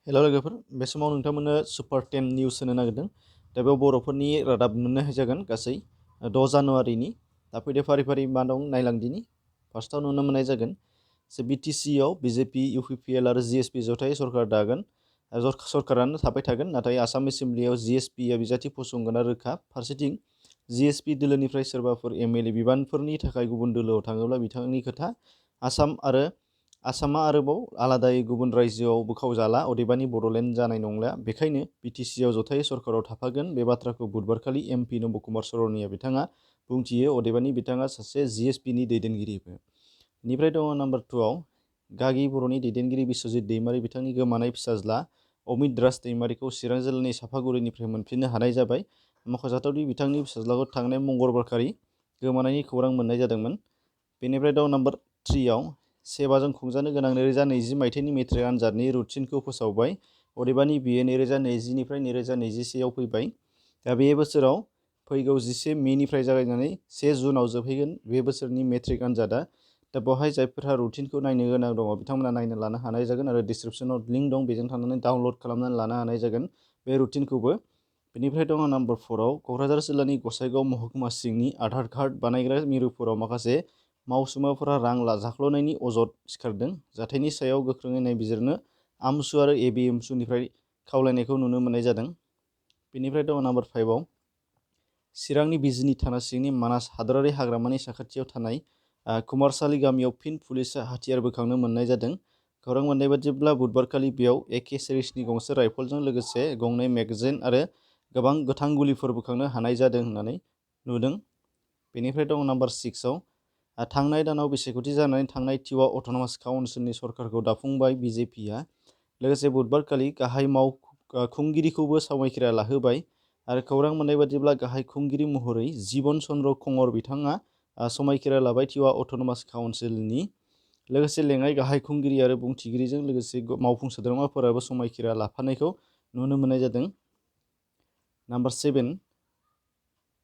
हेल' लोगोफोर, बे समाव नोंथांमोननो सुपार 10 निउस होनो नागिरदों। दा बेयाव बर'फोरनि रादाब मोननो जागोन गासै 6 जानुवारिनि। दा फैदो फारि फारि मा दं नायलांदिनि। फार्स्टआव नुनो मोननाय जागोन बिटिसिआव बिजेपि, इउपिपिएल आरो जिएसपि जथायै सरकार दागोन। सरकारानो थाबाय थागोन, नाथाय आसाम एसेम्ब्लियाव जिएसपिआ बिजाथि फसंगोना रोखा। फारसेथिं जिएसपि दोलोनिफ्राय सोरबाफोर एमएलए बिबानफोरनि थाखाय गुबुन दोलोआव थाङोब्ला बिथांनि खोथा। आसामा आरोबाव आलादायै गुबुन रायजोआव बोखावजाला, अदेबानि बड'लेण्ड जानाय नंला। बेखायनो बिटिसिआव जथायै सरकाराव थाफागोन। बे बाथ्राखौ बुधबारखालि एमपि नब कुमार सरनिया बिथाङा बुंथियो, अदेबानि बिथाङा सासे जिएसपिनि दैदेनगिरिबो। बेनिफ्राय दङ नाम्बार 2आव गागि बर'नि दैदेनगिरि बिस्वजित दैमारि बिथांनि गोमानाय फिसाज्ला अमित राज दैमारिखौ चिरां जिल्लानि सापागुरिनिफ्राय मोनफिननो हानाय जाबाय। मख'जाथावदि बिथांनि फिसाज्लाखौ थांनाय मंगलबारखालि गोमानायनि खौरां मोननाय जादोंमोन। बेनिफ्राय दं नाम्बार 3आव सेबाजों खुंजानो गोनां 2020 मायथाइनि मेट्रिक आनजादनि रुटिनखौ फोसावबाय। अदेबानि बियो 2020 निफ्राय 2021आव फैबाय। दा बे बोसोराव फैगौ 11 मेनिफ्राय जागायनानै 1 जुनाव जोबहैगोन बे बोसोरनि मेट्रिक आनजादा। दा बेवहाय जायफोरहा रुटिनखौ नायनो गोनां दङ बिथांमोना नायनो लानो हानाय जागोन आरो डिसक्रिपसनाव लिंक दं, बेजों थांनानै डाउनलड खालामनानै लानो हानाय जागोन बे रुटिनखौबो। बेनिफ्राय दङ नाम्बार 4आव क'क्राझार जिल्लानि गसाइगाव महकुमा सिंनि आधार कार्ड बानायग्रा मिरुफोराव माखासे मावसुमाफोरा रां जाख्ल'नायनि अजद सिखारदों। जाथायनि सायाव गोख्रोङै नायबिजिरनो आमसु आरो एबिएमसुनिफ्राय खावलायनायखौ नुनो मोननाय जादों। बेनिफ्राय दङ नाम्बार 5आव चिरांनि बिजिनि थाना सिंनि मानास हादरारि हाग्रामानि साखाथियाव थानाय कुमारसालि गामियाव फिन पुलिसआ हाथियार बोखांनो मोननाय जादों। खौरां मोननाय बादिब्ला बुधबारखालि बेयाव एके सिरिजनि गंसे राइफलजों लोगोसे गंनै मेगजिन आरो गोबां गोथां गुलिफोर बोखांनो हानाय जादों होननानै नुदों। बेनिफ्राय दं नाम्बार 6आव थांनाय दानाव बिसायख'थि जानानै थांनाय टिवा अट'नमास काउन्सिलनि सरकारखौ दाफुंबाय बिजेपिआ। लोगोसे बुधबारखालि गाहाय खुंगिरिखौबो समायखिरा लाहोबाय आरो खौरां मोननाय बादिब्ला गाहाय खुंगिरि महरै जीवन चन्द्र कंवर बिथाङा समायखिरा लाबाय टिवा अट'नमास काउन्सिलनि। लोगोसे लेङाइ गाहाय खुंगिरि आरो बुंथिगिरिजों लोगोसे मावफुं सोद्रोमाफोराबो समायखिरा लाफानायखौ नुनो मोननाय जादों। नाम्बार 7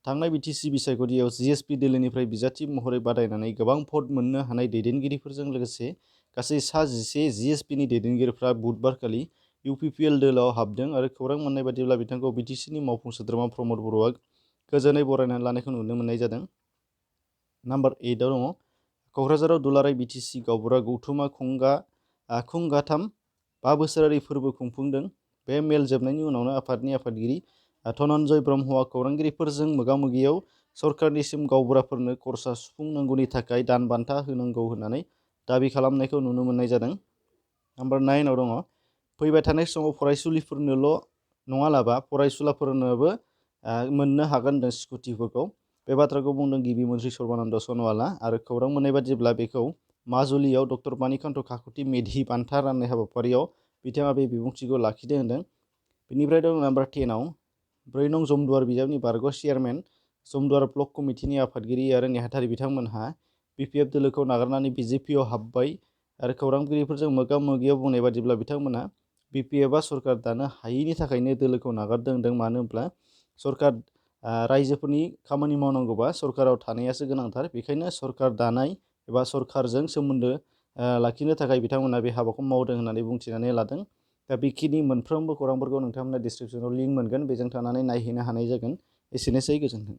थांनाय बिटिसि बिसायख'थियाव जिएसपि दोलोनिफ्राय बिजाथि महरै बादायनानै गोबां भट मोननो हानाय दैदेनगिरिफोरजों लोगोसे गासै 11 जिएसपिनि दैदेनगिरिफ्रा बुधबारखालि इउपिपिएल दोलोआव हाबदों आरो खौरां मोननाय बादिब्ला बिथांखौ बिटिसिनि मावफुं सोद्रोमा प्रमद बर'आ गोजोनै बरायनानै लानायखौ नुनो मोननाय जादों। नाम्बार 8आव दङ क'क्राझाराव दुलाराय बिटिसि गावबुरा गौथुमा खुंगाथाम 5 बोसोरारि फोरबो खुंफुंदों। बे मेल जोबनायनि उनावनो आफादनि आफादगिरि धनन्जय ब्रह्मआ खौरांगिरिफोरजों मोगा-मोगियाव सरकारनिसिम गावबुराफोरनो खरसा सुफुंनांगौनि थाखाय दान बान्था होनांगौ होननानै दाबि खालामनायखौ नुनो मोननाय जादों। नाम्बार 9आव दङ फैबाय थानाय समाव फरायसुलिफोरनोल' नङालाबा फरायसुलाफोरनोबो मोननो हागोन स्कुटिफोरखौ। बे बाथ्राखौ बुंदों गिबि मन्थ्रि सर्बानन्द सन'वालआ आरो खौरां मोननाय बादिब्ला बेखौ माजुलियाव डक्टर मानिकान्त काकति मेधि बान्था राननाय हाबाफारियाव बिथाङा बे बिबुंथिखौ लाखिदों होनदों। बेनिफ्राय दं नाम्बार 10आव 4 नं जमदुवार बिजाबनि बारग' चेयारमेन, जमदुवार ब्लक कमिटिनि आफादगिरि आरो नेहाथारि बिथांमोनहा बिपिएफ दोलोखौ नागारनानै बिजेपिआव हाबबाय आरो खौरांगिरिफोरजों मोगा-मोगियाव बुंनाय बादिब्ला बिथांमोना बिपिएफआ सरकार दानो हायैनि थाखायनो दोलोखौ नागारदों होनदों। मानो होनब्ला रायजोफोरनि खामानि मावनांगौबा सरकाराव थानायासो गोनांथार, बेखायनो सरकार दानाय एबा सरकारजों सोमोन्दो लाखिनो थाखाय बिथांमोना बे हाबाखौ मावदों होननानै बुंथिनानै लादों। दा बेखिनि मोनफ्रोमबो खौरांफोरखौ नोंथांमोना डिसक्रिपसनाव लिंक मोनगोन, बेजों थानानै नायहैनो हानाय जागोन। एसेनोसै, गोजोन्थों।